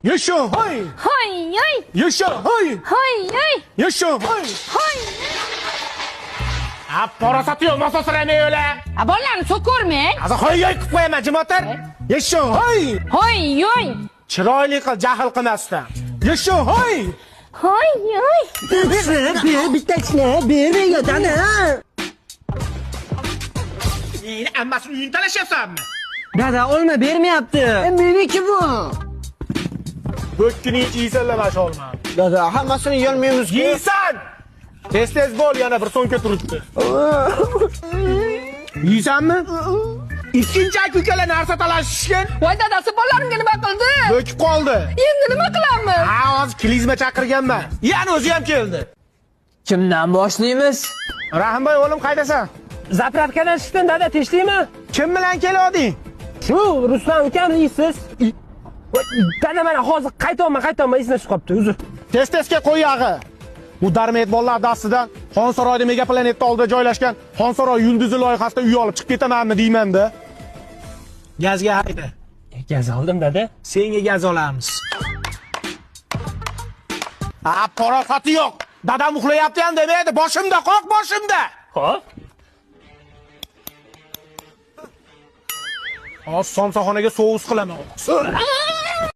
Yasha hoy! Hoy yoy! Yasha hoy! Hoy yoy! Yasha hoy! Hoy! Ha, parasati yo'q, mososaramay o'la. A bolalarni so'kormang. Hozir hoy yoy qilib qo'yaman, jim o'tir. Yasha hoy! Hoy yoy! Chiroyli qil, jahl qilmasdan. Yasha hoy! Hoy yoy! Ber, bittasini ber menga dana. Meni ammasini uyini talashyapsanmi? Dada, olma bermayapti. Meniki bu. Bo'kkini hech yeysanlar mana shu olmani. Dada, hammasini yeyolmaymiz. Yeysan! Tez tez bo'l, yana bir so'nka turibdi. Yeysanmi? Ikkinchi aka ukalar narsa talashishgan, Voy dadasi bolalarimga nima qildi? bo'kib qoldi. Endi nima qilamiz? Ha, hozir klizma chaqirganman. Yana o'zi ham keldi. Kimdan boshlaymiz? Rahimboy o'g'lim qaydasan? Zapravkadan chiqdim dada, tinchlikmi? Kim bilan kelding? Shu Ruslan ukam deysiz. Dada mana hozir qaytyapman, qaytyapman, esimdan chiqib qolibdi, uzr. Tez tezga qo'y yog'i. Bu darmet bolalar dastidan Xonsaroyda Megaplanetda oldida joylashgan Xonsaroy yulduzi loyihasida uy olib chiqib ketamanmi deyman-da. Gazga hayda. Gaz oldim dada. Senga gaz olamiz. Ha, parosati yo'q. Dadam uxlayapti ham demaydi. Boshimda, qoq boshimda. Xo'p. Hozir somsaxonaga sous qilaman.